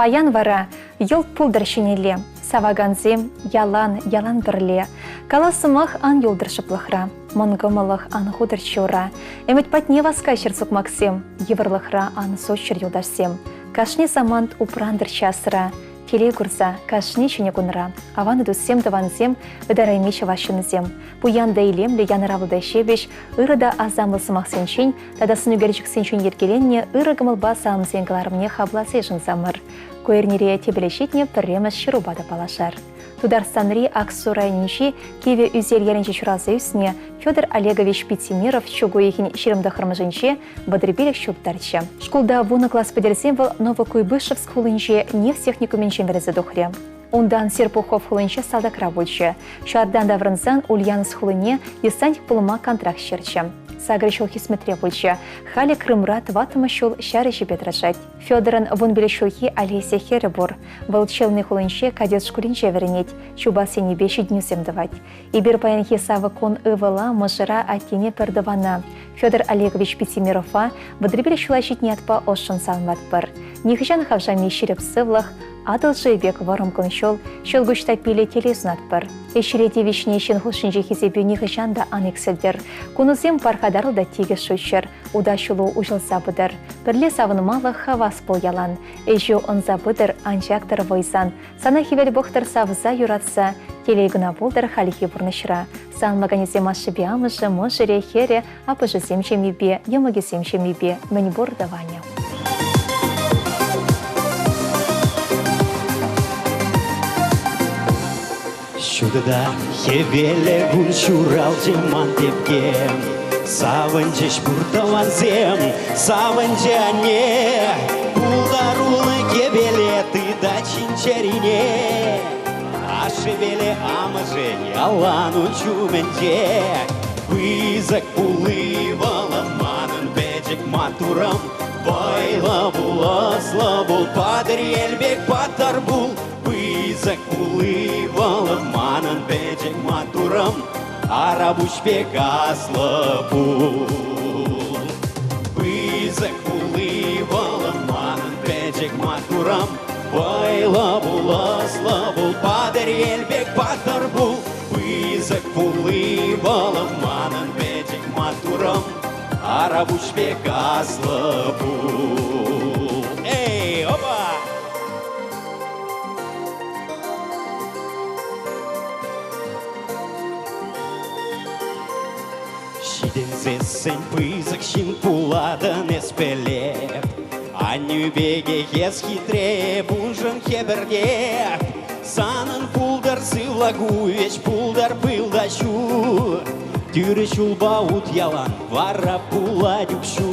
Паян вара йӑлт пултӑр ҫӗнӗлле, савакансем ялан, ялан пӗрле. Калас сӑмах ан юлтӑр шӑплӑхра, мӑнкӑмӑллӑх ан хутӑр ҫура. Ӗмӗт патне васкаҫҫӗр сукмаксем, йывӑрлӑхра ан соччӑр юлташсем. Кашни самант упрантӑр часра, телей курса кашни ҫӗнӗ кунра. Аван туссем, тӑвансем, ытарайми чӑваш ҫыннисем. Пуян та илемлӗ, янӑравлӑ та ҫепӗҫ, ырӑ та асамлӑ сӑмахсенчен тата сӑнӳкерчӗксенчен йӗркеленнӗ ырӑ кӑмӑлпа саламсен кӑларӑмне хапӑласа йышӑнсамӑр. Ку эрнере тӗпеле ҫитнӗ пӗрремӗш ҫырупа та паллашар. Тутарстанри Аксу районӗнчи Кивӗ Ӳсел ялӗнче ҫуралса ӳснӗ Федор Олегович Питтимиров чӳк уйӑхӗн 29-мӗшӗнче 35 ҫул тӑрчӗ. Шкулта вунӑ класс пӗтерсен вӑл Новокуйбышевск хулинче нефть техникумӗнчен вӗренсе тухрӗ. Унтан Серпухов хулинче салтакра пулчӗ. Ҫартан таврӑнсан Ульяновск хулине десантник пулма контракт ҫырчӗ. Сакӑр ҫул хӗсметре пулчӗ. Халӗ Крымра тӑваттӑмӗш ҫул ҫар ӗҫӗпе тӑрӑшать. Федорӑн 15 ҫулхи Олеся хӗрӗ пур. Вӑл Челны хулинче кадет шкулӗнче вӗренет, чупас енӗпе ҫитӗнӳсем тӑвать. Эпир паянхи савӑк кун ывӑла, мӑшӑра, аттене пӗртӑвана, Федор Олегович Питимирова, 35 ҫула ҫитнӗ ятпа ӑшшӑн саламлатпӑр. Нихӑҫан хавшами ҫирӗп сывлӑх, Атӑл шывӗ пек вӑрӑм кун-ҫул, ҫӑлкуҫ таппиллӗ телей сунатпӑр. Ӗҫре тивӗҫне ҫын хушшинчи хисепӳ нихӑҫан та ан иксӗлтӗр. Кунусем пархатарлӑ та тикӗс шуччӑр, ута ҫулу уҫӑлса пытӑр. Пӗрле савӑнмалӑх хавас пул ялан. Ӗҫӳ ӑнса пытӑр, ан чактӑр вӑйсан. Сана хӗвел пӑхтӑр савса, юратса. Телей кӑна пултӑр хальхи пурнӑҫра. Сан мӑканӗсем ашшӗпе амӑшӗ, мӑшӑрӗ, хӗрӗ, аппӑшӗсем ҫемйипе, йӑмӑкӗсем ҫемйипе, мӗнпур тӑванӗ. Ҫутӑ та хӗвеллӗ кун ҫуралчӗ ман тепкем. Савӑнчӗҫ пур тӑвансем, савӑнчӗ анне. Пултаруллӑ кӗвеле тытать ҫын чӗрине. Ашшӗпеле амӑшӗ ялан ун ҫумӗнче. Пысӑк пулли вӑл манӑн пӗчӗк маттурӑм. Вӑйлӑ пуласлӑ пул, Патӑрьел пек паттӑр пул. Пысӑк пулли вӑл манӑн пӗчӗк маттурӑм. Арапуҫ пек аслӑ пул. Пысӑк пулли вӑл манӑн пӗчӗк маттурӑм. Вӑйлӑ пуласлӑ пул, Патӑрьел пек паттӑр пул. Пысӑк пулли вӑл манӑн пӗчӗк маттурӑм. Арапуҫ пек аслӑ пул. Эй, опа! Ҫитӗнсессӗн пысӑк ҫын пулатӑн эс пӗлеп. Аннӳ пекех эс хитре, уншӑн хӗпӗртеп. Санӑн пултӑр сывлӑху, ӗҫ пултӑр пыл та ҫу. Тӳрӗ ҫулпа ут ялан, вара пулать укҫу.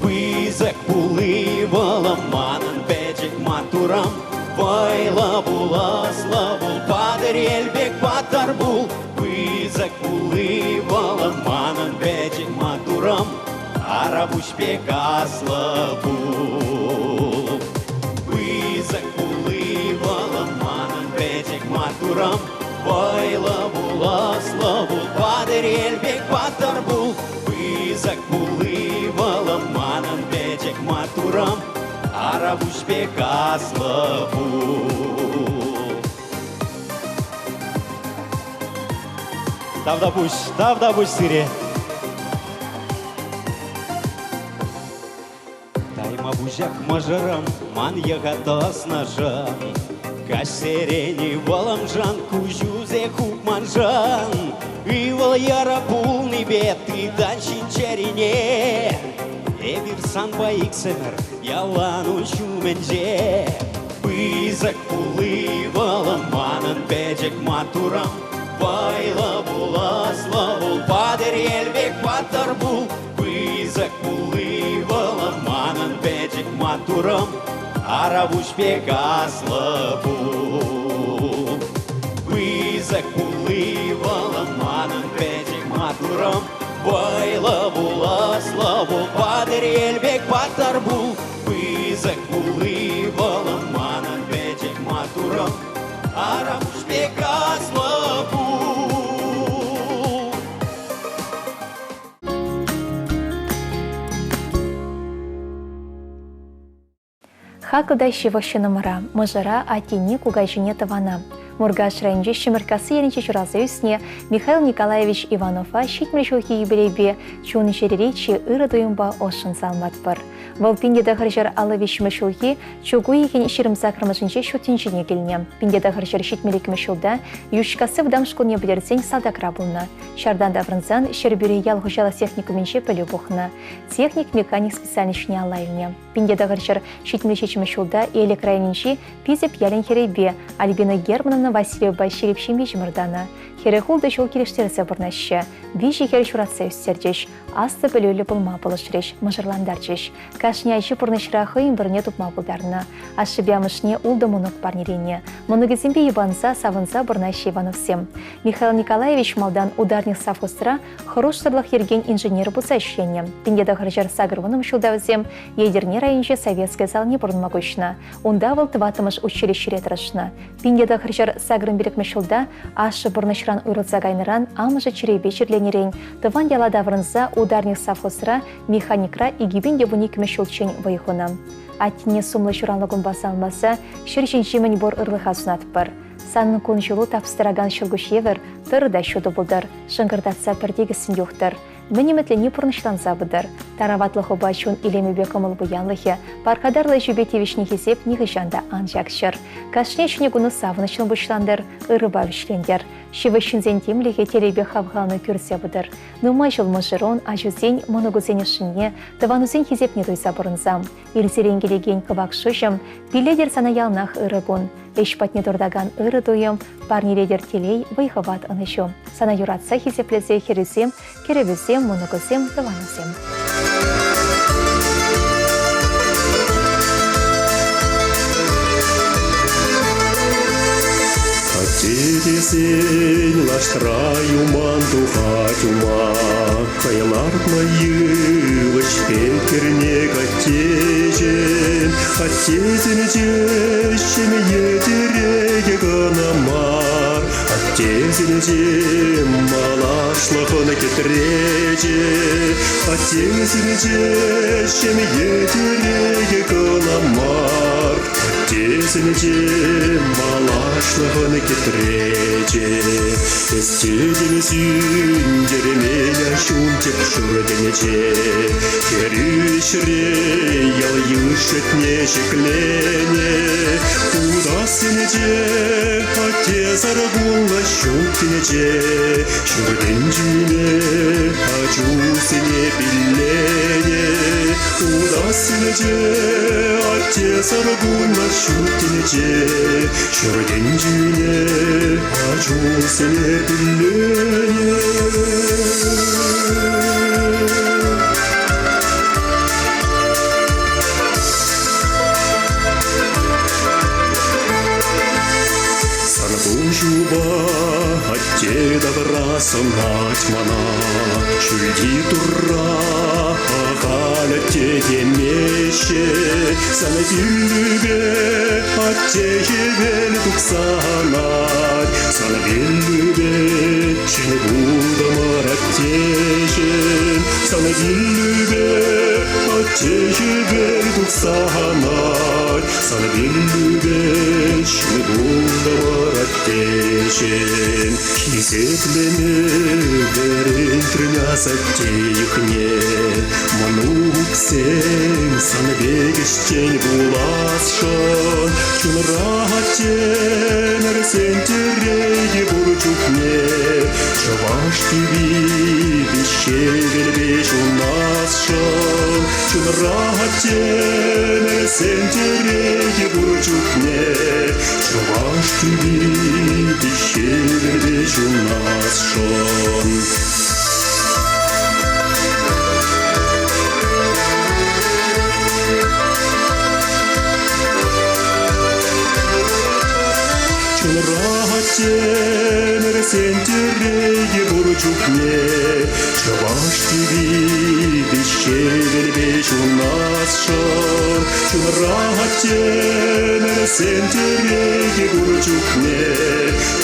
Пысӑк пулли вӑл манӑн пӗчӗк маттурам. Вӑйлӑ пуласлӑ пул, Патӑрьел пек паттӑр пул. Пысӑк пулли вӑл манӑн пӗчӗк маттурам. Арапуҫ пек аслӑ пул. Пысӑк пулли вӑл манӑн пӗчӗк маттурам. Вӑйлӑ пуласлӑ пул, Патӑрьел пек паттӑр пул. Пысӑк пулли вӑл манӑн пӗчӗк маттурам. Арапуҫ пек аслӑ пул. Тавтапуҫ, тавтапуҫ сире. Тайма пуҫах мӑшӑрӑм, ман йӑха тӑснӑшӑн. Каҫсерен ывӑлӑмшӑн куҫусе хупманшӑн. Ывӑл яра пулнипе тытан ҫын чӗрине. Эпир санпа иксӗмӗр ялан ун ҫумӗнче. Пысӑк пулли вӑл манӑн пӗчӗк маттурам. Вӑйлӑ пуласлӑ пул, Патӑрьел пек паттӑр пул. Пысӑк пулли вӑл манӑн пӗчӗк маттурӑм. Арапуҫ пек аслӑ пул. Пысӑк пулли вӑл манӑн пӗчӗк маттурӑм. Вӑйлӑ пуласлӑ пул, Патӑрьел пек паттӑр пул. Пысӑк пулли вӑл манӑн пӗчӗк маттурӑм. Арапуҫ пек аслӑ пул. Хаклӑ та ҫывӑх ҫыннӑмӑра, мӑшӑра, аттене, кукаҫине, тӑвана. Муркаш районӗнчи Ҫӗмӗрткасси ялӗнче ҫуралса ӳснӗ Михаил Николаевич Иванова 70 ҫулхи юбилейпе чун-чӗрери чи ырӑ туйӑмпа ӑшшӑн саламлатпӑр. Вӑл 1953 ҫулхи чӳк уйӑхӗн 28-мӗшӗнче ҫут тӗнчене килнӗ. 1972 ҫулта Йӳҫкасси вӑтам шкулне пӗтерсен салтакра пулнӑ. Ҫартан таврӑнсан Ҫӗрпӳри ял хуҫалӑх техникумӗнче пӗлӳ пухнӑ. Техник-механик специальноҫне алла илнӗ. 1977 ҫулта Элӗк районӗнчи Писӗп ялӗн хӗрӗпе Альбина Германовна Васильевӑпа ҫирӗп ҫемье чӑмӑртанӑ. Хӗрӗх ултӑ ҫул килӗштерсе пурӑнаҫҫӗ. Виҫӗ хӗр ҫуратса ӳстерчӗҫ, аслӑ пӗлӳллӗ пулма пулӑшрӗҫ, мӑшӑрлантарчӗҫ. Кашни ачи пурнӑҫра хӑйӗн вырӑнне тупма пултарнӑ. Ашшӗпе амӑшне ултӑ мӑнук парнеленӗ. Мӑнукӗсемпе йӑпанса, савӑнса пурӑнаҫҫӗ Ивановсем. Михаил Николаевич малтан Ударник совхозра хӑрушсӑрлӑх йӗркин инженерӗ пулса ӗҫленӗ. 1980 ҫулта вӗсем Етӗрне районӗнчи Советская залне пурӑнма куҫнӑ. Унта вӑл тӑваттӑмӗш училищӗре тӑрӑшнӑ. 1985 ҫулта ашшӗ пурнӑҫран уйрӑлса кайнӑран амӑшӗ чӗрепе чирленӗрен тӑван яла таврӑнса Ударник совхозра механикра 2012 ҫулччен вӑй хунӑ. Аттене сумлӑ ҫуралнӑ кунпа саламласа ҫӗр ҫинчи мӗнпур ырлӑха сунатпӑр. Санӑн кун-ҫулу тапстаракан ҫӑлкуҫ евӗр тӑрӑ та ҫутӑ пултӑр, шӑнкӑртатса пӗр тикӗссӗн юхтӑр. Мӗн ӗмӗтленни пурнӑҫланса пытӑр. Тараватлӑхупа чун илемӗпе кӑмӑл пуянлӑхӗ, пархатарлӑ ӗҫӳпе тивӗҫнӗ хисеп нихӑҫан та ан чакчӑр. Кашни ҫӗнӗ куну савӑнӑҫлӑн пуҫлантӑр, ырӑпа вӗҫлентӗр. Ҫывӑх ҫынсен тимлӗхӗ телейпе хавхалану кӳрсе пытӑр. Нумай ҫул мӑшӑрун, ачусен, мӑнукусен ӑшшине, тӑванусен хисепне туйса пурӑнсам. Ирсерен килекен кӑвак шуҫӑм, пиллетӗр сана яланах ырӑ кун. Ӗҫ патне туртакан ырӑ туйӑм, парнелетӗр телей, вӑй-хӑват, ӑнӑҫу. Сана юратса хисеплесе хӗрӳсем, кӗрӗвӳсем, мӑнукусем, тӑванусем. Атте тесен лаштра юман тухать ума, Хӑй лартнӑ йывӑҫ пек аттеҫӗм, Аттесенче ҫемье тӗрекӗ кӑна мар, Аттесенче малашлӑхӑн кӗтречӗ, Аттесенче ҫемье тӗрекӗ кӑна мар, Аттесенче малашлӑхӑн кӗтречӗ. Эс тетӗн сӳнтермен ҫум тӗп ҫуртӗнче, Хӗрӳ ӗҫре ял-йыш ятне ҫӗкленӗ. Утассинче атте саркунлӑ ҫут тӗнче, Ҫуртӗнчине ачусене пилленӗ. Утассинче атте саркунлӑ ҫут тӗнче, Ҫуртӗнчине ачусене пилленӗ. Сан куҫупа атте тавра сӑнать мана, Ҫӳлти Турра ахаль атте темеҫҫӗ. Сан пиллӳпе атте хӗвел тухса анать, Сан пиллӳпе ҫӗн пултӑмӑр аттеҫӗм. Сан пиллӳпе атте хӗвел тухса анать, Сан пиллӳпе ҫӗн пултӑмӑр аттеҫӗм. Хисеплеме вӗрентрӗн асатте йӑхне, Мӑнуксем сан пек ӗҫчен пуласшӑн. Чунра аттемӗрсен тӗрекӗ пур чухне Чӑваш тӳпи виҫҫе ҫунасшӑн. Чунра аттемӗрсен тӗрекӗ пур чухне Чӑваш тӳпи виҫҫе ҫунасшӑн. Чунра аттемӗрсен тӗрекӗ пур чухне Чӑваш тӳпи виҫҫе ҫунасшӑн. Чунра аттемӗрсен тӗрекӗ пур чухне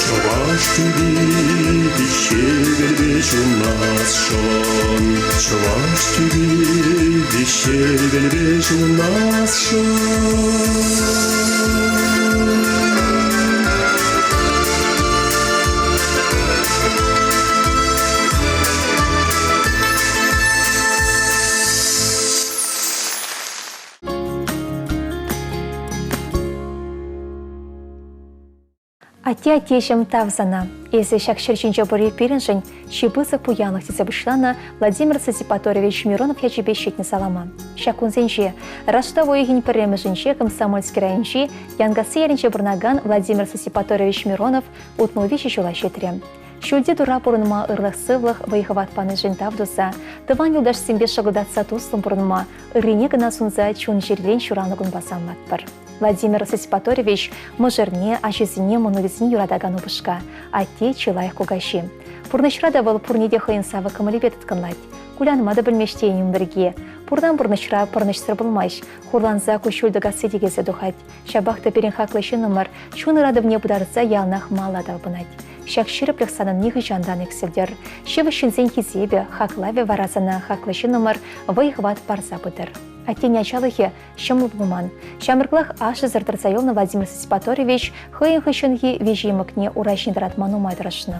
Чӑваш тӳпи виҫҫе ҫунасшӑн. ҫунасшӑн. Чӑваш тӳпи те хӗвелпе ҫунасшӑн. Атте-аттеҫӗм, тав сана. Эсӗ ҫак ҫӗр ҫинче пурри пирӗншӗн чи пысӑк пуянлӑх тесе пуҫланӑ Владимир Сосипаторович Миронов ячӗпе ҫитнӗ салама. Ҫак кунсенче раштав уйӑхӗн пӗрремӗшӗнче Комсомольски районӗнчи Янкасси ялӗнче пурӑнакан Владимир Сосипаторович Миронов 63 ҫула ҫитрӗ. Ҫӳлти тура пурӑнма ырлӑх-сывлӑх, вӑй-хӑват панишӗн тав туса, тӑван юлташсемпе шӑкӑлтатса туслӑн пурӑнма, ыррине кӑна сунса чун-чӗререн ҫуралнӑ кунпа саламлатпӑр. Владимир Сосипаторович мӑшӑрне, ачисене, мӑнукӗсене юратакан упӑшка, атте чи лайӑх кукаҫи. Пурнӑҫра та вӑл пурне те хӑйӗн савӑк кӑмӑлӗпе тыткӑнлать. Кулянма та пӗлмест тейӗн ун пирки. Пуртан пурнӑҫра пӑрнӑҫсӑр пулмасть, хурланса куҫҫуль тӑкасси те килсе тухать. Ҫапах та пирӗн хаклӑ ҫыннӑмӑр чун ыратӑвне пытарса яланах мала талпӑнать. Ҫак ҫирӗплӗх санӑн нихӑҫан та ан иксӗлтӗр. Ҫывӑх ҫынсен хисепӗ, хаклавӗ вара сана хаклӑ ҫыннӑмӑр вӑй-хӑват парса пытӑр. Аттен ачалӑхӗ ҫӑмӑл пулман. Ҫамрӑклах ашшӗсӗр тӑрса юлнӑ Владимир Сосипаторович хӑйӗн хыҫҫӑнхи виҫӗ йӑмӑкне ура ҫине тӑратма нумай тӑрӑшнӑ.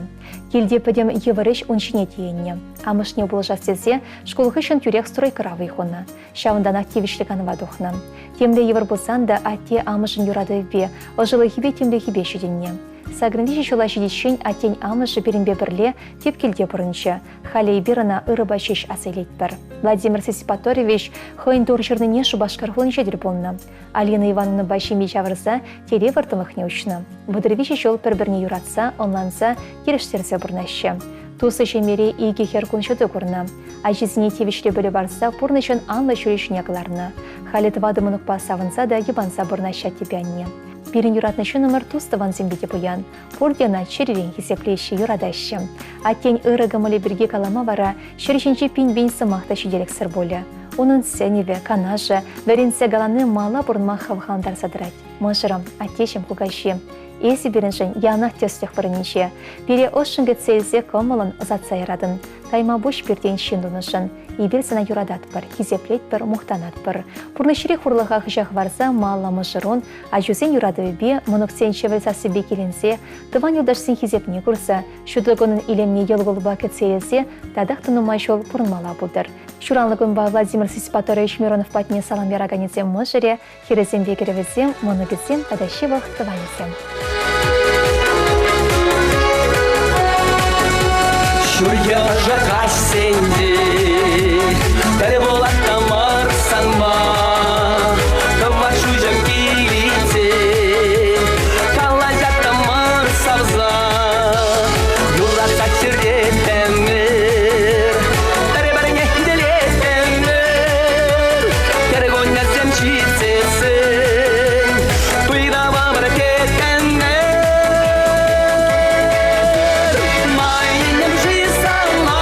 Килте пӗтӗм йывӑр ӗҫ ун ҫине тиеннӗ. Амӑшне пулӑшас тесе шкул хыҫҫӑн тӳрех стройкӑра вӑй хунӑ. Ҫавӑнтанах тивӗҫлӗ канӑва тухнӑ. Темле йывӑр пулсан та атте амӑшӗн юратӑвӗпе, ӑшӑлӑхӗпе тимлӗхӗпе ҫитӗннӗ. Сакӑн виҫӗ ҫула ҫитиччен аттен амӑшӗ пирӗнпе пӗрле тӗп килте пурӑнчӗ. Халӗ эпир ӑна ырӑпа ҫеҫ аса илетпӗр. Владимир Сосипаторович хӑйӗн тур ҫырнине Шупашкар хулинче тӗл пулнӑ. Алина Ивановнӑпа ҫемье ҫавӑрса телей вӑрттӑнлӑхне уҫнӑ. 33 ҫул пӗр-пӗрне юратса, ӑнланса, килӗштерсе пурӑнаҫҫӗ. Туслӑ ҫемьере икӗ хӗр кун ҫути курнӑ. Ачисене тивӗҫлӗ пӗлӳ парса пурнӑҫӑн анлӑ ҫулӗ ҫине кӑларнӑ. Халӗ тӑватӑ мӑнукпа савӑнса та йӑпанса пурӑнаҫҫӗ аттепе анне. Пирӗн юратнӑ ҫыннӑмӑр тус-тӑвансемпе те пуян. Пурте ӑна чӗререн хисеплеҫҫӗ, юратаҫҫӗ. Аттен ырӑ кӑмӑлӗ пирки калама вара ҫӗр ҫинче пин-пин сӑмах та ҫителӗксӗр пулӗ. Унӑн сӗнӗвӗ, канашӗ, вӗрентсе калани мала пурӑнма хавхалантарса тӑрать. Мӑшӑрӑм, аттеҫӗм, кукаҫи, эсӗ пирӗншӗн яланах тӗслӗх вырӑнӗнче. Пире ӑшшӑн кӗтсе илсе кӑмӑлӑн ӑсатса яратӑн. Тайма пуҫ пиртен ҫын тунӑшӑн. Эпир сана юрататпӑр, хисеплетпӗр, мухтанатпӑр. Пурнӑҫри хурлӑха хыҫа хӑварса малла мӑшӑрун, ачусен юратӑвӗпе, мӑнуксен чӗвӗл сассипе киленсе, тӑван юлташсен хисепне курса, ҫутӑ кунӑн илемне йӑл-кулӑпа кӗтсе илсе татах та нумай ҫул пурӑнмалла пултӑр. Ҫуралнӑ кунпа Владимир Сосипаторович Миронов патне салам яраканӗсем мӑшӑрӗ, хӗрӗсемпе кӗрӗвӗсем, мӑнукӗсем тата ҫывӑх тӑванӗсем. Ҫурхи ӑшӑ каҫсенче пӗр пулаттӑмӑр санпа. Кӑвак шуҫӑм киличчен калаҫаттӑмӑр савса. Юратса чӗреттӗмӗр, пӗр-пӗрне хӳтӗлеттӗмӗр. Кӗркуннесем ҫитсессӗн туйрӑмӑр теттӗмӗр. Майнем-ши сана?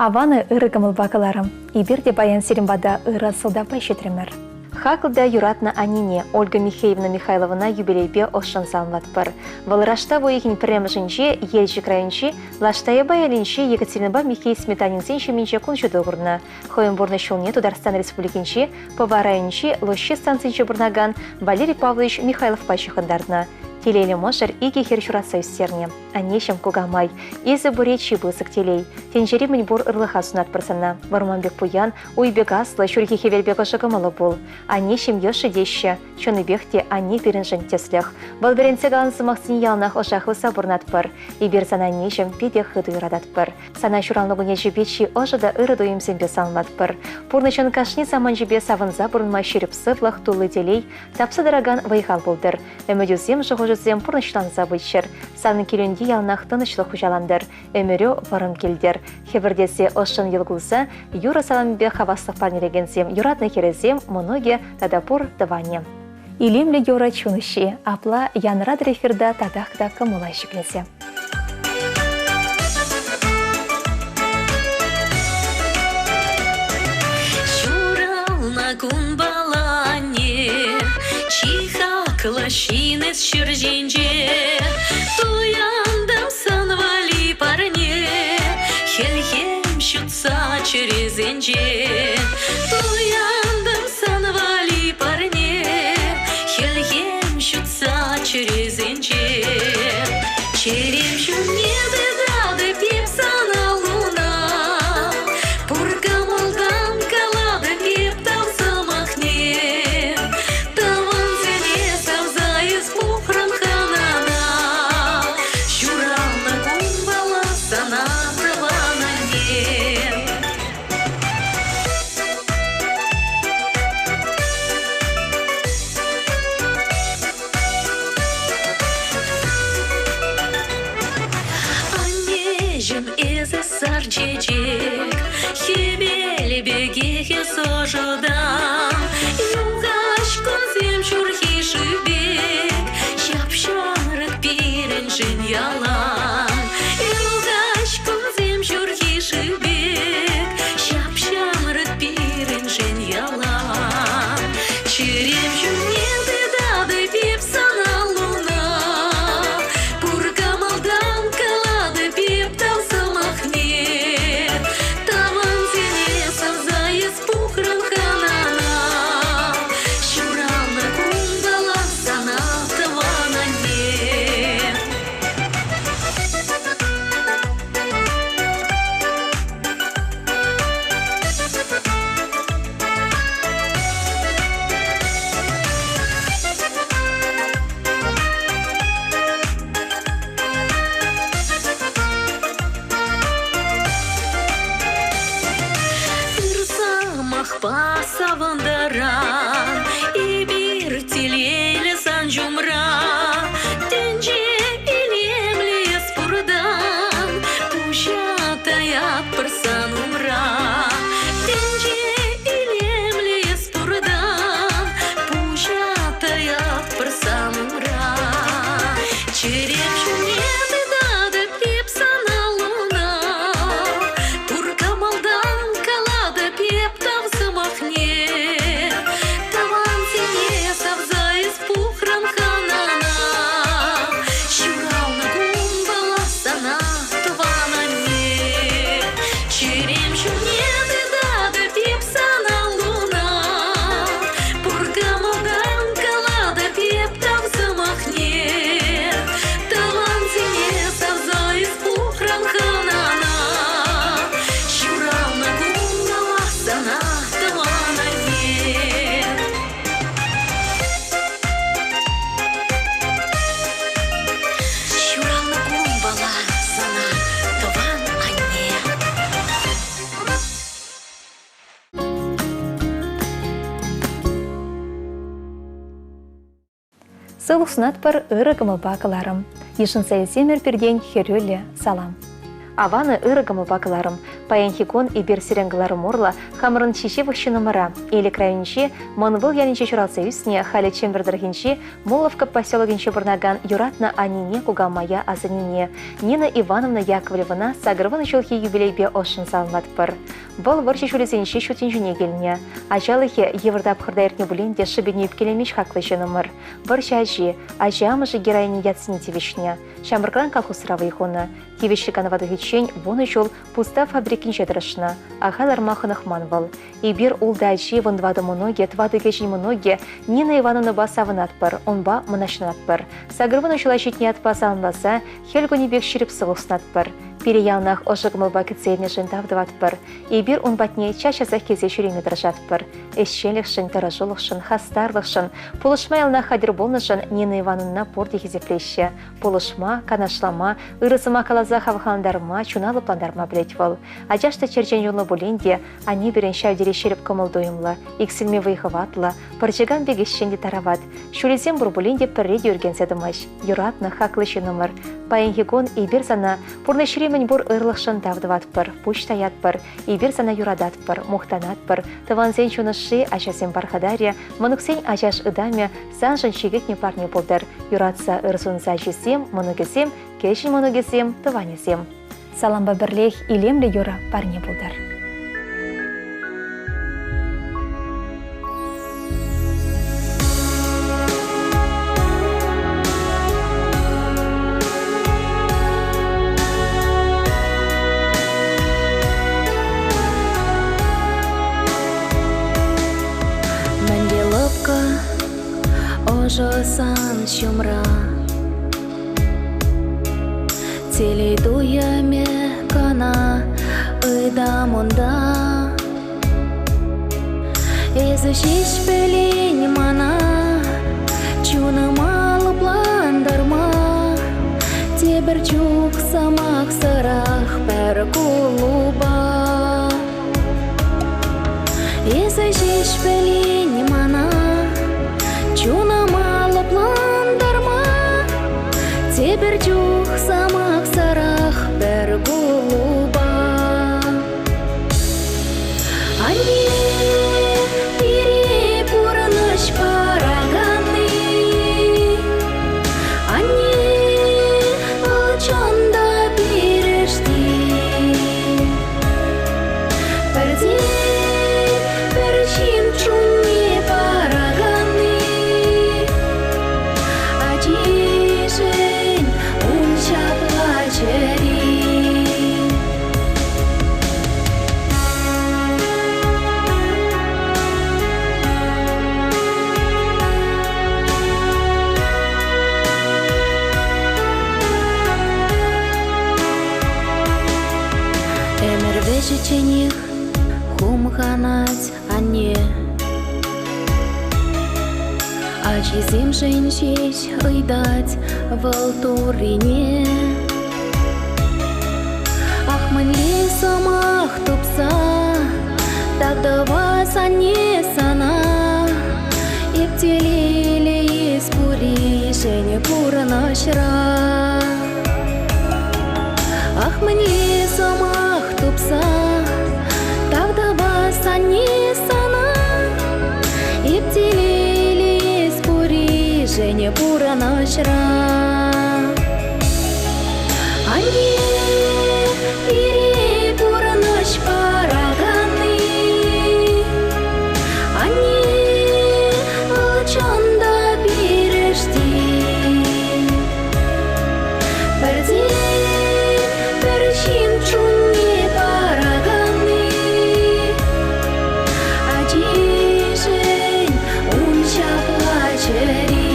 Аван ырӑ кӑмӑлпа кӑларӑм. Эпир те паян сирӗн пата ырӑ сӑлтавпа ҫитрӗмӗр. Хаклӑ та юратнӑ аннене Ольга Михеевна Михайловӑна юбилейпе ӑшшӑн саламлатпӑр. Вӑл раштав уйӑхӗн пӗрремӗшӗнче Елчӗк районӗнчи Лаш Таяпа ялӗнчи Екатеринӑпа Михей Сметанинсен ҫемйинче кун ҫути курнӑ. Хӑйӗн пурнӑҫ ҫулне Тутарстан Республикинчи Пӑва районӗнчи Лощи станцинче пурӑнакан Валерий Павлович Михайловпа ҫыхӑнтарнӑ. Телейлӗ мӑшӑр икӗ хӗр ҫуратса ӳстернӗ. Аннеҫӗм, кукамай, эсӗ пуре чи пысӑк телей. Тӗнчери мӗнпур ырлӑха сунатпӑр сана. Вӑрман пек пуян, уй пек аслӑ, ҫурхи хӗвел пек ӑшӑ кӑмӑллӑ пул. Анне ҫемье ӑшши теҫҫӗ. Чӑннипех те анне пирӗншӗн тӗслӗх. Вӑл вӗрентсе каланӑ сӑмахсене яланах ӑша хывса пурӑнатпӑр. Эпир сана аннеҫӗм питӗ хытӑ юрататпӑр. Сана ҫуралнӑ кун ячӗпе чи ӑшӑ та ырӑ туйӑмсемпе саламлатпӑр. Пурнӑҫӑн кашни саманчӗпе савӑнса пурӑнма ҫирӗп сывлӑх, тулли телей, тапса тӑракан вӑй-хал пултӑр. Ӗмӗтӳсем, шухӑшусем пурнӑҫланса пыччӑр. Санӑн килӳнте яланах тӑнӑҫлӑх хуҫалантӑр, ӗмӗрӳ вӑрӑм килтӗр. Хӗпӗртесе ӑшшӑн йӑл кулса юрӑ саламӗпе хаваслӑх парнелекенсем, юратнӑ хӗрӗсем, мӑнукӗ тата пур тӑванӗ. Илемлӗ юрӑ чун уҫҫи. Апла янратӑр эфирта татах та кӑмӑла ҫӗклесе. Ҫуралнӑ кунпала анне, чи хаклӑ ҫын эс ҫӗр ҫинче. Туянтӑм сан валли парне, хӗлхем ҫутса чӗресенче. Туянтӑм сан валли парне, хӗлхем ҫутса чӗресенче. Черем ҫумне тытатӑп эп сана луна, Пур кӑмӑлтан калатӑп эп тав сӑмахне. Тӑвансене савса эс пухрӑн хӑнана, Ҫуралнӑ кунпала сана тӑван анне. Аннеҫӗм, эсӗ сар чечек, хӗвел пекех эс ӑшӑтан. Юхаҫ кунсем ҫурхи шыв пек, ҫап-ҫамрӑк пирӗншӗн ялан. Юхаҫ кунсем ҫурхи шыв пек, ҫап-ҫамрӑк пирӗншӗн ялан. Чӗрем ҫумне тытатӑп эп сана луна, Пур кӑмӑлтан калатӑп эп тав сӑмахне. Тӑвансене савса эс пухрӑн хӑнана, Ҫуралнӑ кунпала сана тӑван анне. Ыр сӑмахпа савӑнтаран эпир телейлӗ сан ҫумра. Тӗнче илемлӗ эс пуртан, пуҫа таятпӑр сан умра. Тӗнче илемлӗ эс пуртан, пуҫа таятпӑр сан умра. Чӗрем ҫумне тытатӑп эп сана луна, Пур кӑмӑлтан калатӑп эп тав сӑмахне. Тӑвансене савса эс пухрӑн хӑнана, Ҫуралнӑ кунпала сана, тӑван анне. Чӗрем ҫумне тытатӑп эп сана луна, Пур кӑмӑлтан калатӑп эп тав сӑмахне. Тӑвансене савса эс пухрӑн хӑнана, Ҫуралнӑ кунпала сана, тӑван анне. Ҫуралнӑ кунпала сана, тӑван анне. Сывлӑх сунатпӑр ырӑ кӑмӑлпа кӑларӑм. Йышӑнса илсемӗр пиртен хӗрӳллӗ салам. Аван ырӑ кӑмӑлпа кӑларӑм. Паянхи кун эпир сирӗн кӑларӑм урлӑ хамӑрӑн чи ҫывӑх ҫыннӑмӑра, Элӗк районӗнчи Мӑн Выл ялӗнче ҫуралса ӳснӗ, халӗ Чӗмпӗр тӑрӑхӗнчи Мулловка поселокӗнче пурӑнакан юратнӑ аннене, кукамая, асаннене Нина Ивановна Яковлевӑна 80 ҫулхи юбилейпе ӑшшӑн саламлатпӑр. Вӑл вӑрҫӑ ҫулӗсенче ҫут тӗнчене килнӗ. Ачалӑхӗ йывӑр тапхӑрта иртнӗ пулин те шӑпине ӳпкелемест хаклӑ ҫыннӑмӑр. Вӑрҫӑ ачи, ача амӑшӗ героини ятсене тивӗҫнӗ. Ҫамрӑкран колхозра вӑй хунӑ. Тивӗҫлӗ канӑва тухиччен вунӑ ҫул пустав фабрикинче тӑрӑшнӑ. Ахаль ларма хӑнӑхман вӑл. Эпир ултӑ ачи, вунтӑватӑ мӑнукӗ, тӑватӑ кӗҫӗн мӑнукӗ Нина Ивановнӑпа савӑнатпӑр, унпа мӑнаҫланатпӑр. 80 ҫула ҫитнӗ ятпа саламласа хӗл кунӗ пек ҫирӗп сывлӑх сунатпӑр. Пире яланах ӑшӑ кӑмӑлпа кӗтсе илнӗшӗн тав тӑватпӑр. Эпир ун патне час-часах килсе ҫӳреме тӑрӑшатпӑр. Ӗҫченлӗхшӗн, тӑрӑшулӑхшӑн, хастарлӑхшӑн, пулӑшма яланах хатӗр пулнӑшӑн Нина Ивановнӑна пурте хисеплеҫҫӗ. Пулӑшма, канашлама, ырӑ сӑмах каласа хавхалантарма, чуна лӑплантарма пӗлет вӑл. Ачаш та черчен юлнӑ пулин те, анне пирӗн ҫав тери ҫирӗп кӑмӑл-туйӑмлӑ, иксӗлми вӑй-хӑватлӑ, пӑрчӑкан пек ӗҫчен те тарават. Ҫулӗсем пур пулин те пӗрре те ӳркенсе тӑмасть. Юратнӑ, хаклӑ ҫыннӑмӑр. Паянхи кун эпир сана пурнӑҫри мӗнпур ырлӑхшӑн тав тӑватпӑр, пуҫ таятпӑр. Эпир сана юрататпӑр, мухтанатпӑр. Тӑвансен чун ӑшши, ачасен пархатарӗ, мӑнуксен ачаш ытамӗ саншӑн чи кӗтнӗ парне пултӑр. Юратса ыр сунса ачисем, мӑнукӗсем, кӗҫӗн мӑнукӗсем, тӑванӗсем. Салампа пӗрлех илемлӗ юрӑ парне пултӑр. Мӗнле лӑпкӑ, ӑшӑ сан ҫумра. Телей туйӑмӗ кӑна ытам унта. Эсӗ ҫеҫ пӗлен мана, чунӑма лӑплантарма. Тепӗр чух сӑмахсӑрах пӗр кулупа. Эсӗ ҫеҫ пӗлен мана, чунӑма лӑплантарма. Тепӗр чух сӑмахсӑрах пӗр кулупа. Анне, пире пурнӑҫ параканни. Анне, вӑл чӑн та пирӗшти. Пӗртен-пӗр ҫын чунне параканни ачишӗн ун ҫапла чӗри. Ӗмӗр вӗҫӗчченех хумханать анне. Ачисемшӗн ҫеҫ ыйтать вӑл Туррине. Ах, мӗнле сӑмах тупса тав тӑвас анне сана. Эп телейлӗ эс пурришӗн пурӑнӑҫра. Ах, мӗнле сӑмах тупса тав тӑвас анне сана. Эп телейлӗ эс пурришӗн пурӑнӑҫра. Анне, пире пурӑнӑҫ параканни. Анне, вӑл чӑн та пирӗшти. Пӗртен-пӗр ҫын чунне параканни. Ачишӗн ун ҫапла чӗри.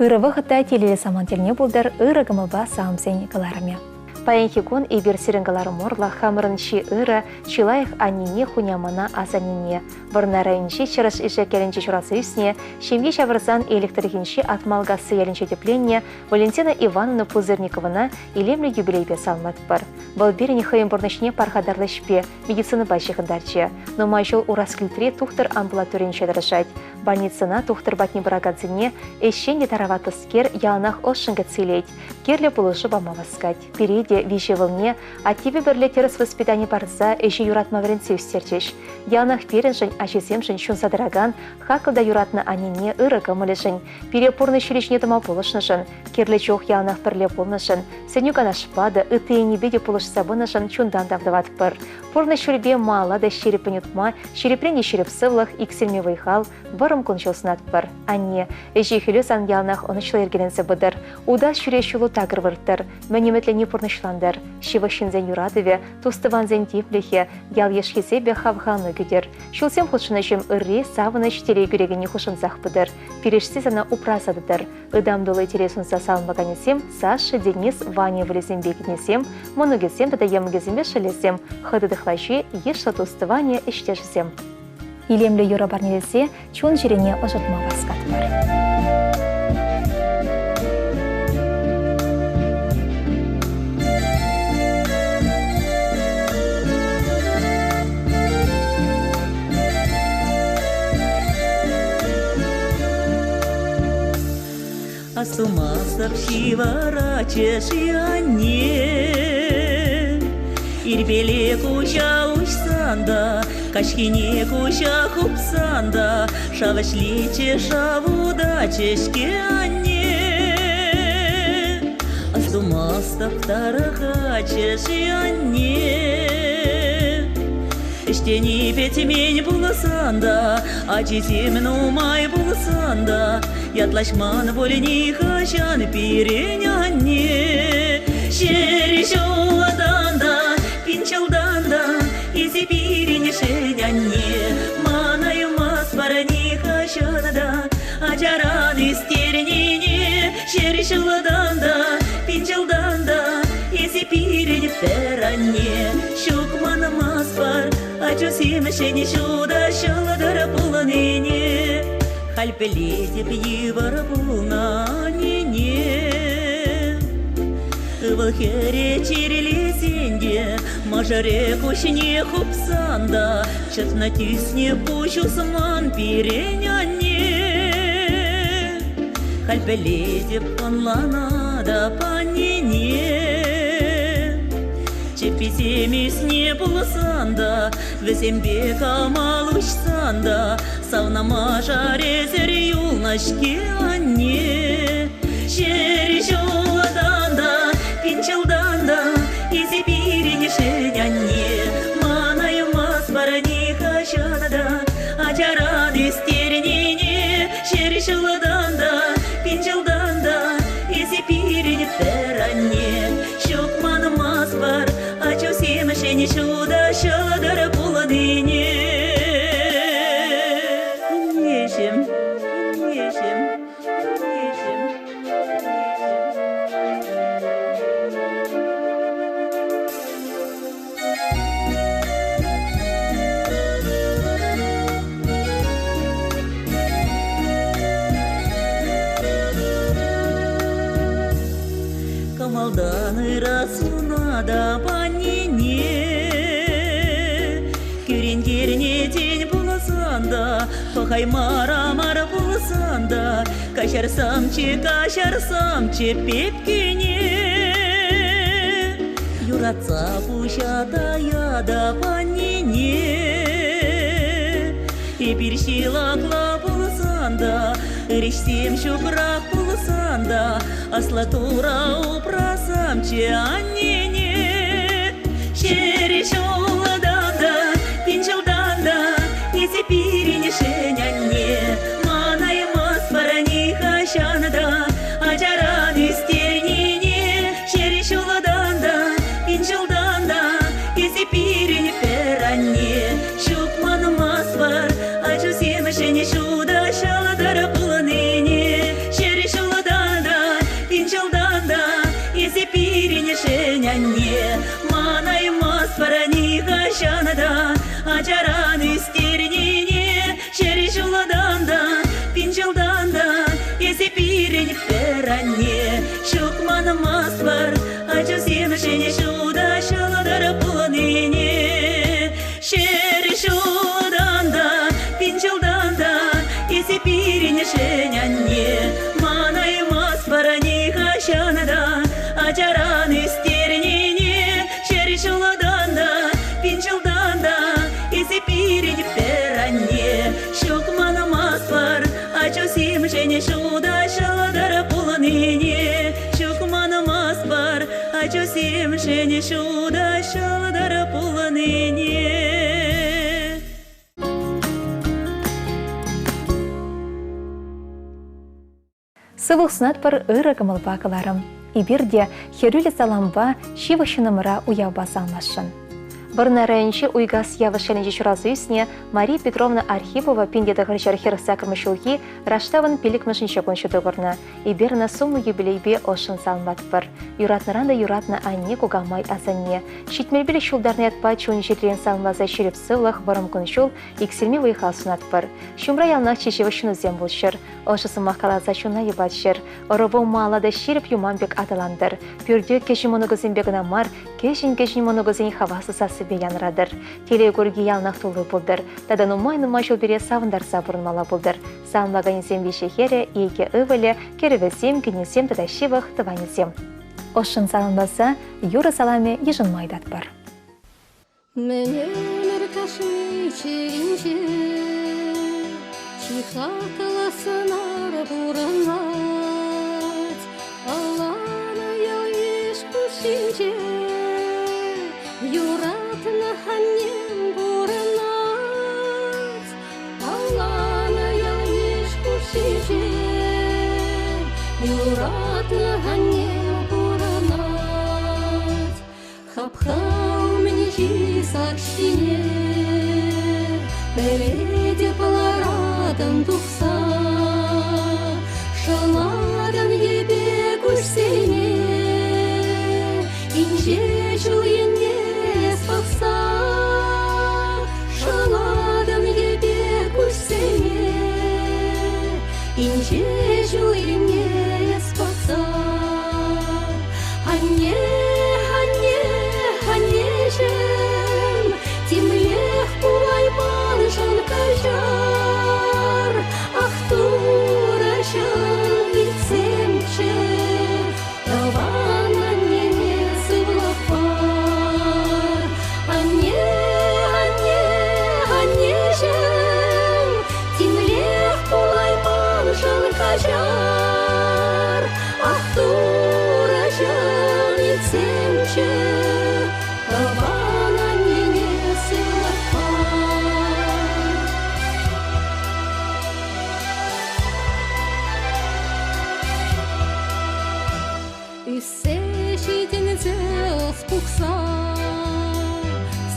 Ырӑ вӑхӑт та телейлӗ самант тӗлне пултӑр, ырӑ кӑмӑлпа саламсен кӑларӑмӗ. Паянхи кун эпир сирӗн кӑларӑм урлӑ хамӑрӑн чи ырӑ, чи лайӑх аннене, хунямана, асаннене, Вӑрнар районӗнчи Чӑрӑш Ишек ялӗнче ҫуралса ӳснӗ, ҫемье ҫавӑрсан Элӗк тӑрӑхӗнчи Атмалкасси ялӗнче тӗпленнӗ Валентина Ивановна Пузырниковӑна илемлӗ юбилейпе саламлатпӑр. Вӑл пирӗн хӑйӗн пурнӑҫне пархатарлӑ ӗҫпе, медицинӑпа ҫыхӑнтарчӗ. Нумай ҫул Ураскилтри тухтӑр амбулаторийӗнче тӑрӑшать. Больницӑна тухтӑр патне пыракансене ӗҫчен те тараватлӑскер яланах ӑшшӑн кӗтсе илет, кирлӗ пулӑшу пама васкать. Пире те виҫӗ ывӑлне аттепе пӗрле тӗрӗс воспитани парса ӗҫе юратма вӗрентсе ӳстерчӗҫ. Яланах пирӗншӗн, ачисемшӗн ҫунса тӑракан, хаклӑ та юратнӑ аннене ырӑ кӑмӑлӗшӗн, пире пурнӑҫ ҫулӗ ҫине тӑма пулӑшнӑшӑн, кирлӗ чух яланах пӗрле пулнӑшӑн, сӗнӳ-канашпа та, ытти енӗпе те пулӑшса пынӑшӑн чунтан тав тӑватпӑр. Пурнӑҫ ҫулӗпе малалла та ҫирӗппӗн утма, ҫирӗпрен те ҫирӗп сывлӑх, иксӗлми вӑй-хал, вӑрӑм кун-ҫул сунатпӑр. Анне, ӗҫе-хӗлӳ сан яланах ӑнӑҫлӑ йӗркеленсе пытӑр. Утас ҫӳрес ҫулу такӑр вырттӑр, мӗн ӗмӗтленни пурнӑҫлантӑр. Ҫывӑх ҫынсен юратӑвӗ, тус-тӑвансен тимлӗхӗ, ял-йыш хисепӗ хавхалану кӳтӗр. Ҫулсем хутшӑннӑҫем ырри, савӑнӑҫ, телей кӳрекенни хушӑнсах пытӑр. Пирӗшти сана упраса тӑтӑр. Ытам тулли телей сунса саламлаканӗсем Саша, Денис, Ваня ывӑлӗсемпе кинӗсем, мӑнукӗсем тата йӑмӑкӗсемпе шӑллӗсем, хытӑ тӑхлачи, йышлӑ тус-тӑванӗ, ӗҫтешӗсем. Илемлӗ юрӑ парнелесе чун-чӗрене ӑшӑтма васкатпӑр. Астумастӑп ҫывӑратчӗ-ши анне. Ирпеле куҫа уҫсан та, каҫхине куҫа хупсан та шав ӗҫлетчӗ, шав утатчӗ-ҫке анне. Астумастӑп тарӑхатчӗ-ши анне. Ӗҫтени пӗтмен пулсан та, ачисем нумай пулсан та, Ятлаҫман пуль нихӑҫан пирӗн анне. Ҫӗр ҫултан та, пин ҫултан та эсӗ пирӗншӗн анне. Манаймастпӑр нихӑҫан та ачаран ӳстернине. Ҫӗр ҫултан та, пин ҫултан та эсӗ пирӗн пӗр анне. Ҫук манмастпӑр ачусемшӗн ҫутӑ ҫӑлтӑр пулнине. Халь пӗлетӗп йывӑр пулнӑ аннене. Ывӑл-хӗре чирлесен те, мӑшӑрӗ куҫне хупсан та, чӑтнӑ тӳснӗ пуҫ усман пирӗн анне. Халь пӗлетӗп, ӑнланатӑп аннене. Чӗпписем ӳсне пулсан та, вӗсемпе камал уҫсан та, Савнӑ мӑшӑр эсӗр юлнӑ-ҫке анне. Ҫӗр ҫултан та, пин ҫултан та эсӗ пирӗншӗн анне. Манаймастпӑр нихӑҫан та ачаран ӳстернине. Ҫӗр ҫултан та, пин ҫултан та эсӗ пирӗн пӗр анне. Ҫук манмастпӑр ачусемшӗн ҫутӑ ҫӑлтӑр пулнине. Аннеҫӗм, аннеҫӗм, аннеҫӗм. Кӑмӑлтан ыра сунатӑп аннене. Кӳрентернӗ тен пулсан та, пӑхаймарӑмӑр пулсан та, каҫарсамччӗ, каҫарсамччӗ пепкене. Юратса пуҫа таятӑп аннене. Эпир ҫылӑхлӑ пулсан та, ырӑҫсем ҫукрах пулсан та, Аслӑ Турӑ упрасамччӗ аннене. Ҫӗр ҫултан та, пин ҫултан та эсӗ пирӗншӗн анне. Манаймастпӑр нихӑҫан та ачаран ӳстернине. Ҫӗр ҫултан та, пин ҫултан та эсӗ пирӗн пӗр анне. Ҫук манмастпӑр ачусемшӗн ҫутӑ ҫӑлтӑр пулнине. Ҫӗр ҫултан. Нихӑҫан та ачаран ӳстернине ҫӗр ҫултан та, пин ҫултан та эсӗ пирӗн пӗр анне. Ҫук манмастпӑр ачусемшӗн ҫутӑ ҫӑлтӑр пулнине. Ҫӗр ҫултан та, пин ҫултан та эсӗ пирӗншӗн анне. Манаймастпӑр нихӑҫан та ачаран ӳстернине. Ҫӗр ҫултан та, пин ҫултан та эсӗ пирӗн пӗр анне. Ҫук манмастпӑр ачусемшӗн ҫутӑ ҫӑлтӑр пулнине. Ҫук манмастпӑр ачусемшӗн ҫутӑ ҫӑлтӑр пулнине. Сывлӑх сунатпӑр ырӑ кӑмӑлпа кӑларӑм. Эпир те хӗрӳллӗ салампа ҫывӑх ҫыннӑмӑра уявпа саламласшӑн. Вӑрнар районӗнчи Уйкас Явӑш ялӗнче ҫуралса ӳснӗ Мария Петровна Архипова 1948 ҫулхи Раштавӑн пиллӗкмӗшӗнче кун ҫути курнӑ. Эпир ӑна сумлӑ юбилейпе ӑшшӑн саламлатпӑр. Юратнӑран та юратнӑ анне, кукамай, асанне. 75 ҫултарнӑ ятпа чун-чӗререн саламласа ҫирӗп сывлӑх, вӑрӑм кун-ҫул, иксӗлми вӑй-хал сунатпӑр. Ҫумра яланах чи ҫывӑх ҫыннусем пулччӑр. Ӑшӑ сӑмах каласа чуна йӑпатчӑр. Ӑрӑву мала та ҫирӗп юман пек аталантӑр. Пӳртӳ кӗҫӗн мӑнукӗсемпе кӑна мар, кӗҫӗн-кӗҫӗн мӑнукӗсен хаваслӑ сассипе янратӑр. Телей курки яланах тулли пултӑр. Тата нумай-нумай ҫул пире савӑнтарса пурӑнмалла пултӑр. Саламлаканӗсем виҫӗ хӗрӗ, икӗ ывӑлӗ, кӗрӗвӗсем, кинӗсем тата ҫывӑх тӑванӗсем. Ӑшшӑн саламласа юрӑ саламӗ йышӑнма ыйтатпӑр. Мӗн ӗмӗр кашни чӗринче чи хаклӑ сӑнар пурӑнать. Палланӑ ял-йыш хушшинче юратнӑ аннем пурӑнать. Палланӑ ял-йыш хушшинче юратнӑ аннем пурӑнать. Хапха умӗнчи сак ҫине пӗлетӗп ларатӑн тухса. Шӑлатӑн йӗпе куҫсене инҫе ҫул енне эс пӑхса. Шӑлатӑн йӗпе куҫсене инҫе ҫул енне эс пӑхса. Анне, анне, аннеҫӗм, темлех пулайманшӑн каҫар. Ах, Турӑҫӑм, илтсемччӗ, тӑван аннене сывлӑх пар. Анне, анне, аннеҫӗм, темлех пулайманшӑн каҫар. Ах, Турӑҫӑм, илтсемччӗ, тӑван аннене сывлӑх пар. Ӳссе ҫитӗнсе ӑс пухса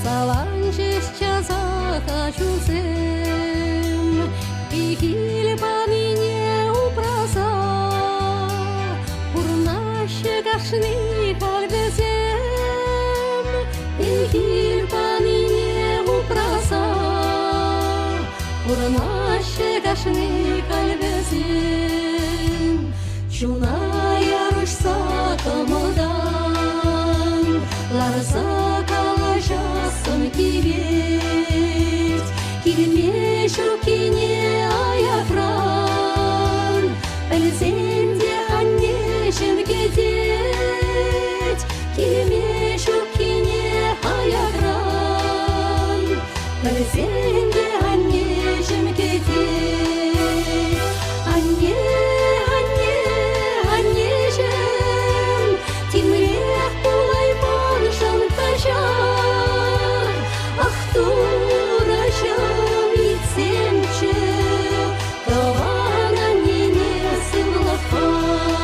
саланчӗҫ часах ачусем. Пехил панине упраса пурӑнаҫҫӗ кашни халь вӗсем. Пехил панине упраса пурӑнаҫҫӗ кашни халь вӗсем. Чуна ярӑҫса кӑмӑлтан ларса калаҫассӑм килет. Килме ҫуккине аякран пӗлсен те аннеҫӗм кӗтет. Килме ҫуккине аякран пӗлсен те аннеҫӗм кӗтет. Анне, анне, аннеҫӗм, темлех пулайманшӑн каҫар. Ах, Турӑҫӑм, илтсемччӗ, тӑван аннене сывлӑх пар.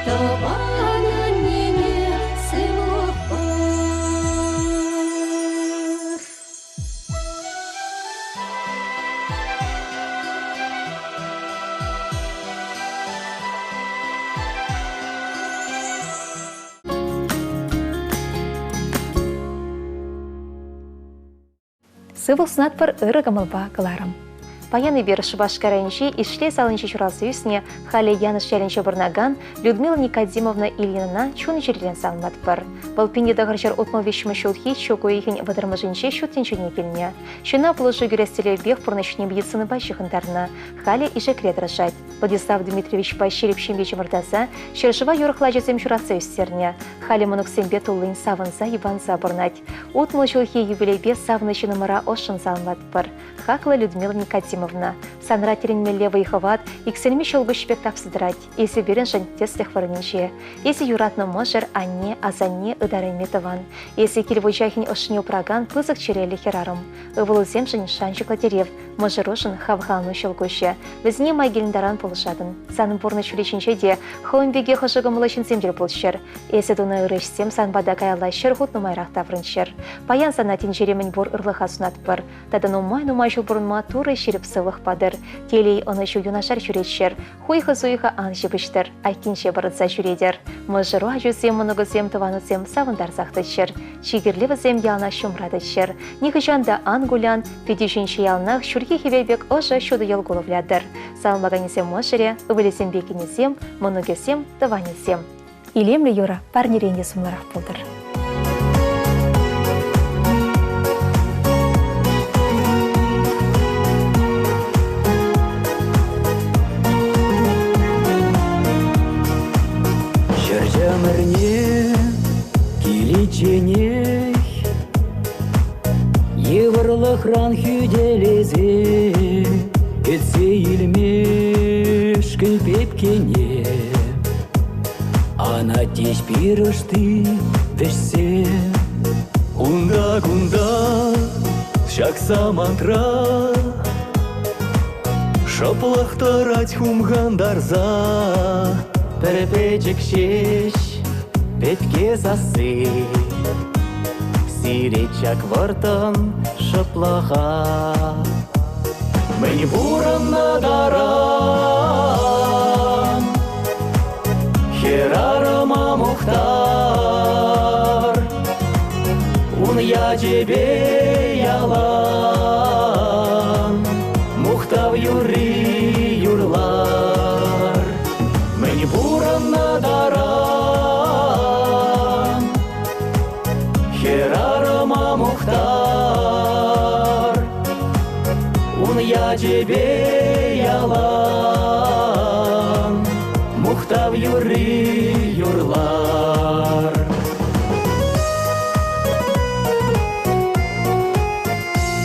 Тӑван аннене сывлӑх пар. Сывлӑх сунатпӑр ырӑ кӑмӑлпа кӑларӑм. Паян эпир Шупашкар районӗнчи Ишлей салинче ҫуралса ӳснӗ, халӗ Янӑш ялӗнче пурӑнакан Людмила Никодимовна Ильинана чун-чӗререн саламлатпӑр. Вӑл 1963 ҫулхи чӳк уйӑхӗн вӑтӑрмӗшӗнче ҫут тӗнчене килнӗ. Ҫынна пулӑшу кӳрес тӗллевпех пурнӑҫне медицинӑпа ҫыхӑнтарнӑ. Халӗ Ишекре тӑрӑшать. Владислав Дмитриевичпа ҫирӗп ҫемье чӑмӑртаса ҫӗршыва юрӑхлӑ ачасем ҫуратса ӳстернӗ. Халӗ мӑнуксемпе туллин савӑнса йӑпанса пурӑнать. 60 ҫулхи юбилейпе савнӑ ҫыннӑмӑра ӑшшӑн саламлатпӑр. Хаклӑ Людмила Никодимовна, санра тӗлӗнмелле вӑй-хӑват, иксӗлми ҫӑлкуҫ пек тапса тӑрать. Эсӗ пирӗншӗн тӗслӗх вырӑнӗнче. Эсӗ юратнӑ мӑшӑр, анне, асанне, ытарайми тӑван. Эсӗ кил вучахӗн ӑшшине упракан пысӑк чӗреллӗ хӗрарӑм. Ывӑлусемшӗн шанчӑклӑ тӗрев, мӑшӑрушӑн хавхалану ҫӑлкуҫӗ. Вӗсене май килнӗ таран пулӑшатӑн. Санӑн пурнӑҫ ҫулӗ ҫинче те хӑвӑн пекех ӑшӑ кӑмӑллӑ ҫынсем тӗл пулччӑр. Эсӗ тунӑ ырӑ ӗҫсем сан пата каялла ҫӗр хут нумайрах таврӑнччӑр. Паян сана тӗнчере мӗнпур ырлӑха сунатпӑр. Тата нумай-нумай ҫул пурӑнма Турӑ ҫирӗп сывлӑх патӑр. Телей, ӑнӑҫу юнашар ҫӳреччӗр. Хуйхӑ-суйхӑ ан ҫыпӑҫтӑр, айккинче пӑрӑнса ҫӳретӗр. Мӑшӑру, ачусем, мӑнукусем, тӑванусем савӑнтарсах тӑччӑр. Чи кирли вӗсем яланах ҫумра тӑччӑр. Нихӑҫан та ан кулян, питӳ ҫинче яланах ҫурхи хӗвел пек ӑшӑ, ҫутӑ йӑл кулӑвлятӑр. Саламлаканӗсем мӑшӑрӗ, ывӑлӗсемпе кинӗсем, мӑнукӗсем, тӑванӗсем. Илемлӗ юрӑ парнерен те сумлӑрах пултӑр. Ҫӗр ӗмӗрне киличченех йывӑрлӑхран хӳтӗлесе кӗтсе илмешкӗн пепкене Анатеҫ пирӗшти вӗҫсе. Унта-кунта ҫак самантра шӑплӑх тӑрать хумхантарса. Пӗр пӗчӗк ҫеҫ пепке сасси сирет ҫак вӑрттӑн шӑплӑха. Мӗн пурӑннӑ таран хӗрарӑма мухтар, ун ячӗпе ялан мухтав юрри юрлар. Мӗн пурӑннӑ таран хӗрарӑма мухтар, ун ячӗпе ялан мухтав юрри юрлар.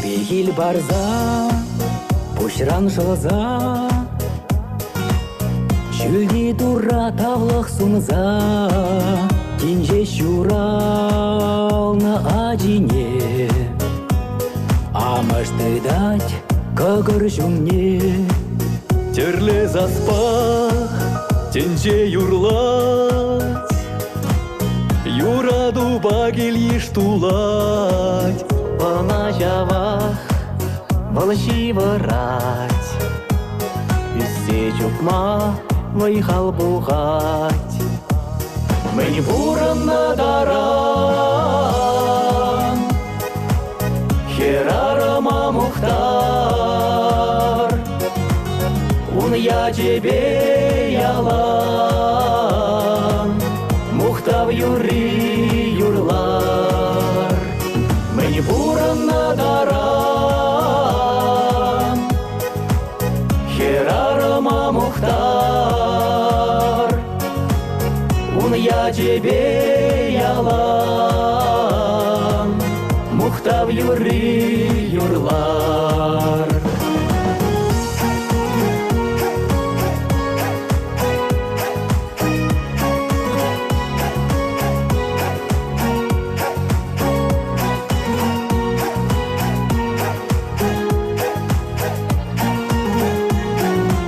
Пехил парса, пуҫран шӑлса, Ҫӳлти Турра тавлӑх сунса, тин ҫеҫ ҫуралнӑ ачине амӑш тытать кӑкӑр ҫумне. Тӗрлӗ саспа тӗнче юрлать, юратупа кил-йыш тулать. Ӑна ҫавах вӑл ҫывӑрать, ӳссе чупма вӑй-хал пухать. Мӗн пурӑннӑ таран хӗрарӑма мухтар, ун ячӗпе ялан мухтав юрри юрлар. Мӗн пурӑннӑ таран хӗрарӑма мухтар, ун ячӗпе ялан мухтав юрри юрлар.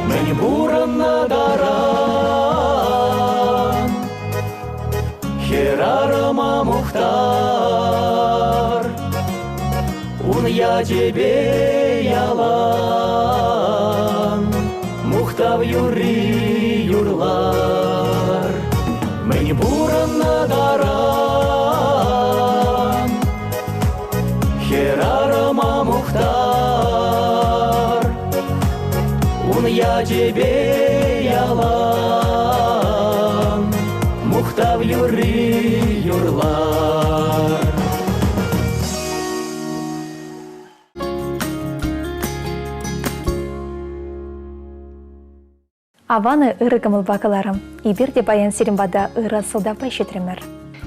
Мӗн пурӑннӑ таран хӗрарӑма мухтар, ун ячӗпе ялан мухтав юрри юрлар. Мӗн пурӑннӑ таран хӗрарӑма мухтар, ячӗпе ялан мухтав юрри юрлар. Аван ырӑ кӑмӑлпа кӑларӑм. Эпир те паян сирӗн пата ырӑ сӑлтавпа ҫитрӗмӗр.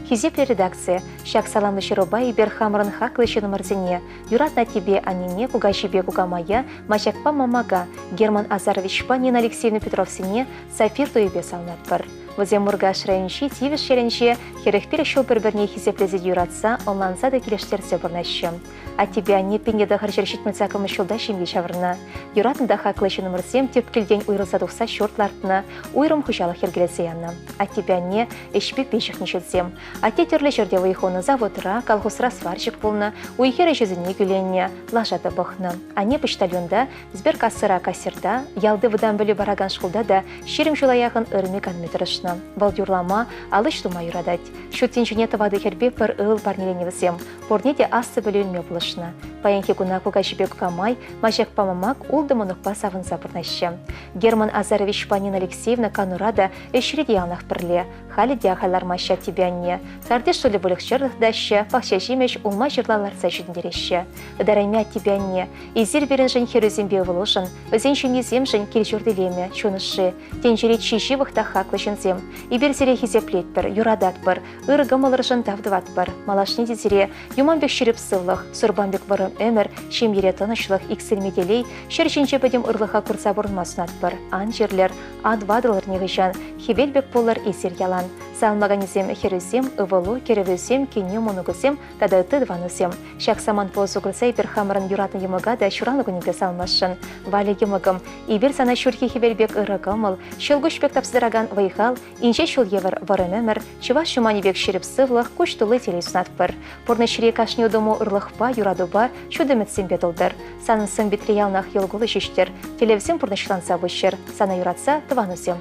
Хисеплӗ редакци, ҫак саламлӑ ҫырупа эпир хамӑрӑн хаклӑ ҫыннӑмӑрсене, юратнӑ аттепе аннене, кукаҫипе кукамая, маҫакпа мамака, Герман Азаровичпа Нина Алексеевна Петровсене сапфир туйӗпе саламлатпӑр. Вӗсем Муркаш районӗнчи Тивӗш ялӗнче 45 ҫул пӗр-пӗрне хисеплесе те юратса, ӑнланса та килӗштерсе пурӑнаҫҫӗ. Аттепе анне 1978 ҫулта ҫемье ҫавӑрнӑ. Юратнӑ та хаклӑ ҫыннӑмӑрсем тӗп килтен уйрӑлса тухса ҫурт лартнӑ, уйрӑм хуҫалӑх йӗркелесе янӑ. Аттепе анне ӗҫпе пиҫӗхнӗ ҫынсем. Атте тӗрлӗ ҫӗрте вӑй хунӑ заводра, колхозра сварщик пулнӑ, уй-хир ӗҫӗсене кӳленнӗ, лаша та пӑхнӑ. Анне почтальонта, сберкассӑра кассирта, ялти вӑтам пӗлӳ паракан шкулта та 20 ҫула яхӑн ырми-канми тӑрӑшнӑ. Вӑл юрлама, ал ӗҫ тума юратать. Ҫут тӗнчене тӑватӑ хӗрпе пӗр ывӑл парнеленӗ вӗсем. Пурне те аслӑ пӗлӳ илме пулӑшнӑ. Паянхи куна кукаҫипе кукамай, маҫакпа мамак ултӑ мӑнукпа савӑнса пурӑнаҫҫӗ. Герман Азаровичпа Нина Алексеевна канура та, ӗҫре те яланах пӗрле. Халӗ те ахаль лармаҫҫӗ аттепе анне. Картиш тулли выльӑх-чӗрлӗх тытаҫҫӗ, пахча ҫимӗҫ, улма-ҫырла лартса ҫитӗнтереҫҫӗ. Ытарайми аттепе анне, эсир пирӗншӗн хӗрӳсемпе ывӑлушӑн, вӗсен ҫемйисемшӗн кил-ҫурт илемӗ, чун ӑшши, тӗнчери чи ҫывӑх та хаклӑ ҫынсем. Эпир сире хисеплетпӗр, юрататпӑр, Ырӑ кӑмӑлӑршӑн тав тӑватпӑр. Малашне те сире юман пек ҫирӗп сывлӑх, сурпан пек вӑрӑм ӗмӗр, ҫемьере тӑнӑҫлӑх, иксӗлми телей, ҫӗр ҫинче пӗтӗм ырлӑха курса пурӑнма сунатпӑр. Ан чирлӗр, ан ватӑлӑр нихӑҫан, хӗвел пек пулӑр эсир ялан. Саламлаканӗсем хӗрӳсем, ывӑлу, кӗрӗвӳсем, кинӳ, мӑнукусем тата ытти тӑванусем. Ҫак самантпа усӑ курса эпир хамӑрӑн юратнӑ йӑмӑка та ҫуралнӑ кунӗпе саламласшӑн. Валя йӑмӑкӑм, эпир сана ҫурхи хӗвел пек ырӑ кӑмӑл, ҫӑлкуҫ пек тапса тӑракан вӑй-хал, Инҫе ҫул евӗр вӑрӑм ӗмӗр, чӑваш чуманӗ пек ҫирӗп сывлӑх, куҫ тулли телей сунатпӑр. Пурнӑҫри кашни утӑму ырлӑхпа, юратупа, ҫут ӗмӗтсемпе тултӑр. Санӑн сӑн-питре яланах йӑл-кулӑ ҫиҫтӗр, тӗллевсем пурнӑҫланса пыччӑр. Сана юратса, тӑванусем.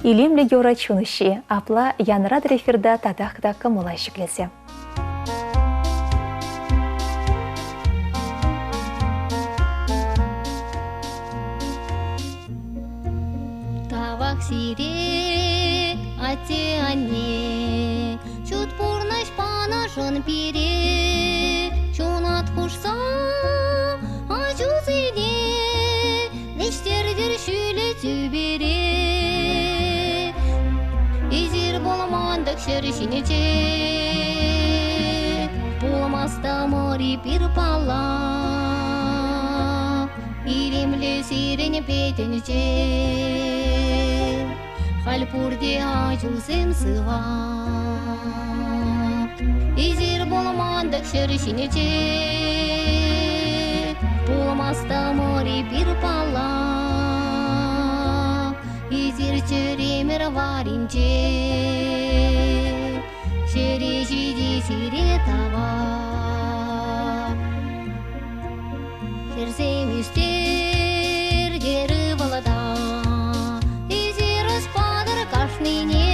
Илемлӗ юрӑ чун уҫҫи. Апла янратӑр эфирта татах та кӑмӑла ҫӗклесе. Тавах сире, атте-анне, ҫут пурнӑҫ панӑшӑн пире. Ҫунат хушса ачусене вӗҫтертӗр ҫӳле тӳпере. Эсир пулман-тӑк ҫӗр ҫинче, пулмастӑмӑр-и пир палла. Илемлӗ сирӗн петӗнче, халь пурте ачусем сыва. Эсир пулман-тӑк ҫӗр ҫинче, пулмастӑмӑр-и пир палла. Эсир чӗремӗр варринче, ҫӗре ҫити сире тавах. Хӗрсем ӳстер ывӑлта, эсир ӑс патӑр кашнине.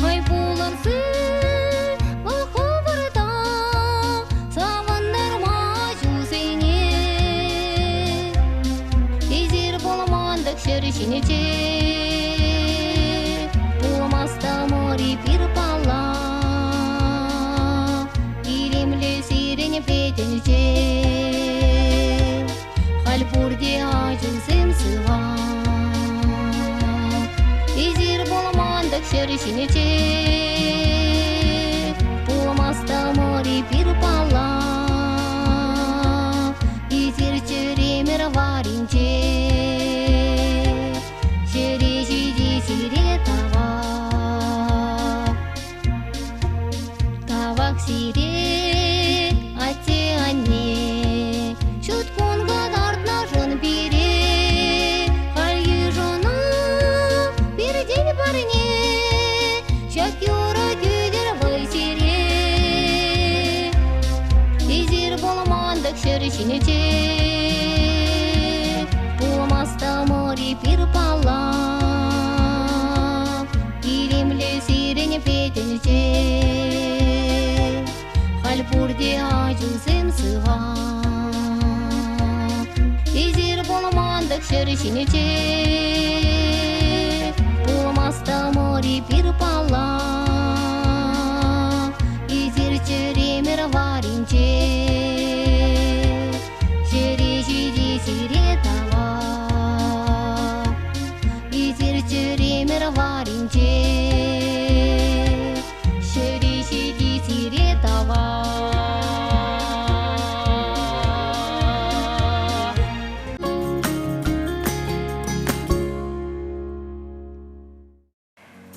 Хӑй пулӑр сывӑ хӑвӑрта, савӑнтарма ҫулсене. Эсир пулман-тӑк ҫӗр ҫинче, пулмастӑмӑр-и пир палла. Илемлӗ сирӗн петӗнче, халь пурте ачусем сыва. Эсир пулман-тӑк ҫӗр ҫинче, пулмастӑмӑр-и пир палла. Эсир чӗремӗр варринче, ҫӗре ҫити сире тавах. Тавах сире, атте-анне, ҫут кун кӑтартнӑшӑн пире. Халь йышӑну пиртен парне, ҫак юрӑ кӳтӗр вӑй сире. Эсир пулман-тӑк ҫӗр ҫинче, пулмастӑмӑр-и пир палла. Илемлӗ сирӗн петӗнче, халь пурте ачусем сыва. Эсир пулман-тӑк ҫӗр ҫинче. Пулмастӑмӑр эпир палла, эсир чӗремӗр варринче. Ҫӗре ҫити сире тавах, эсир чӗремӗр варринче. Ҫӗре ҫити сире тавах.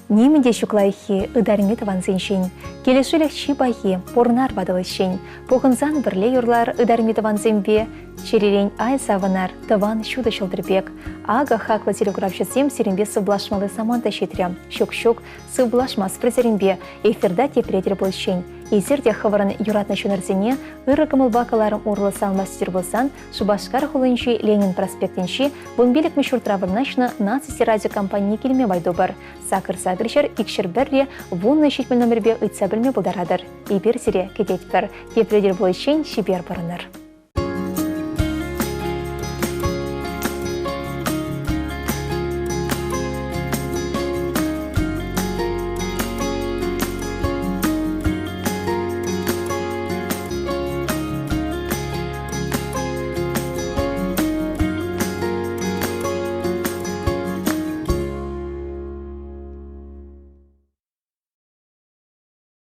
Нимӗн те ҫук лайӑххи ытарми тӑвансенчен. Килӗшӳлӗх чи пахи, пурнар ватӑличчен. Пухӑнсан пӗрле юрлар ытарми тӑвансемпе. Чӗререн ай савӑнар, тӑван ҫутӑ ҫӑлтӑр пек. Акӑ хаклӑ телекуравҫӑсем сирӗнпе сывлашмалли самант та ҫитрӗ. Ҫук-ҫук, сывлашмастпӑр сирӗнпе, эфирта тепре тӗл пуличчен. Эсир те хӑвӑрӑн юратнӑ ҫынӑрсене ырӑ кӑмӑлпа кӑларӑм урлӑ саламлас пулсан Шупашкар хулинчи Ленин проспектӗнчи вунпиллӗкмӗш ҫуртра вырнаҫнӑ Наци радиокомпанине килме май тупӑр. Сакӑр сакӑрҫӗр икҫӗр пӗрре 1070 номерпе ыйтса пӗлме пултаратӑр. Эпир сире кӗтетпӗр. Тепре тӗл пуличчен чипер пурӑнӑр.